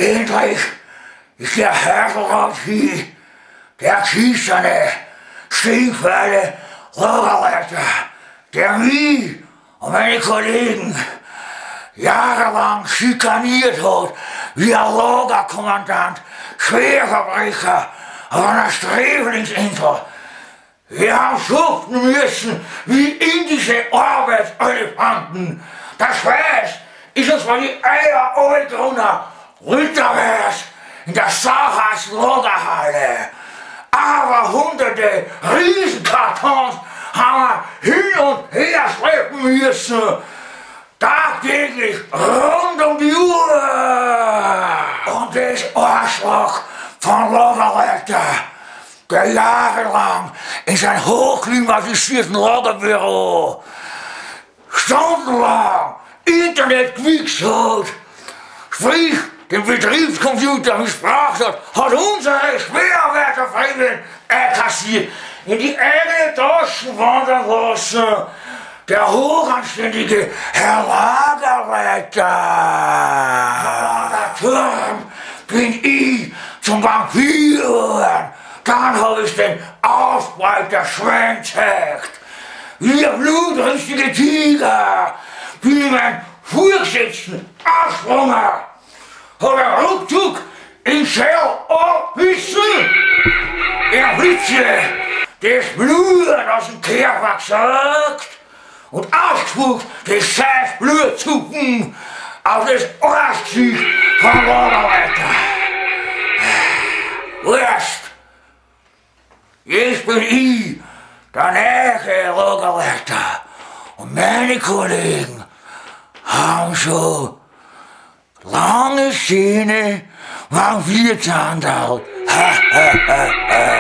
Endlich ist der Haselrad hier, der kieserne, stinkfeine Lagerleiter, der mich und meine Kollegen jahrelang schikaniert hat, wie ein Lagerkommandant, Schwerverbrecher auf einer Sträflingsinsel. Wir haben schuften müssen wie indische Arbeitselefanten. Der Schweiß ist uns von die Eier runtergerunnen, rückwärts in der Sahas Lagerhalle. Aber hunderte Riesenkartons haben wir hin und her schleppen müssen. Tagtäglich rund um die Uhr. Und das Arschloch von Lagerleiter, der jahrelang in sein hochklimatisierten Lagerbüro stundenlang Internet gewichst hat, sprich den Betriebscomputer missbraucht hat, hat unsere Schwerarbeiterfreundin einkassiert, in die eigene Taschen wandern lassen. Der hochanständige Herr Lagerleiter. Der Turm bin ich zum Vampir. Dann hab ich den Ausbreiter gezeigt. Wie der blutrünstige Tiger bin ich mein Vorgesetzten aufgesprungen. Hab einen Ruckzuck in Shell abbissen. Er Blitze, das Blut aus dem Körper gesaugt und ausgespuckt die scheiß Blutzucken auf das Arschgesicht vom Lagerleiter. Weißt, jetzt bin ich der neue Lagerleiter und meine Kollegen haben schon lange Zähne, Vampirzahndal. Ha, ha, ha, ha.